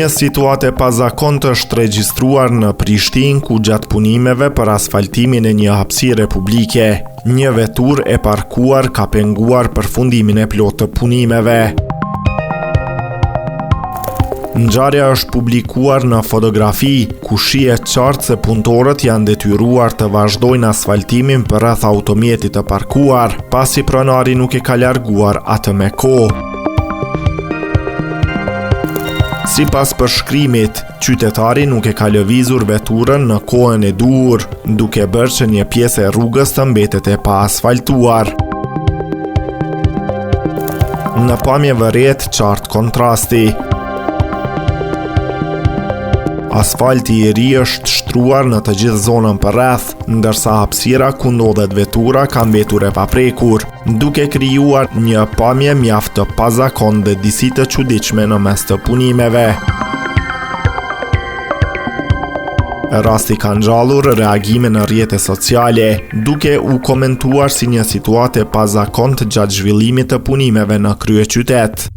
Një situatë e pazakontë është regjistruar në Prishtinë, ku gjatë punimeve për asfaltimin e një hapësire publike, një veturë e parkuar ka penguar përfundimin e plotë të punimeve. Ngjarja është publikuar në fotografi, ku shihet qartë se punëtorët janë detyruar të vazhdojnë asfaltimin përreth automjetit të parkuar, pasi pronari nuk e ka larguar atë me kohë. Sipas përshkrimit, qytetari nuk e ka lëvizur veturën në kohën e duhur, duke bërë që një pjesë e rrugës të mbetet e paasfaltuar. Në pamje vërehet qartë kontrasti. Asfalti i ri është shtruar në të gjithë zonën përreth, ndërsa hapësira ku ndodhet vetura ka mbetur e paprekur, duke krijuar një pamje mjaft të pazakontë dhe disi të çuditshme në mes të punimeve. Rasti ka ngjallur reagime në rrjete sociale, duke u komentuar si një situatë e pazakontë gjatë zhvillimit të punimeve në kryeqytet.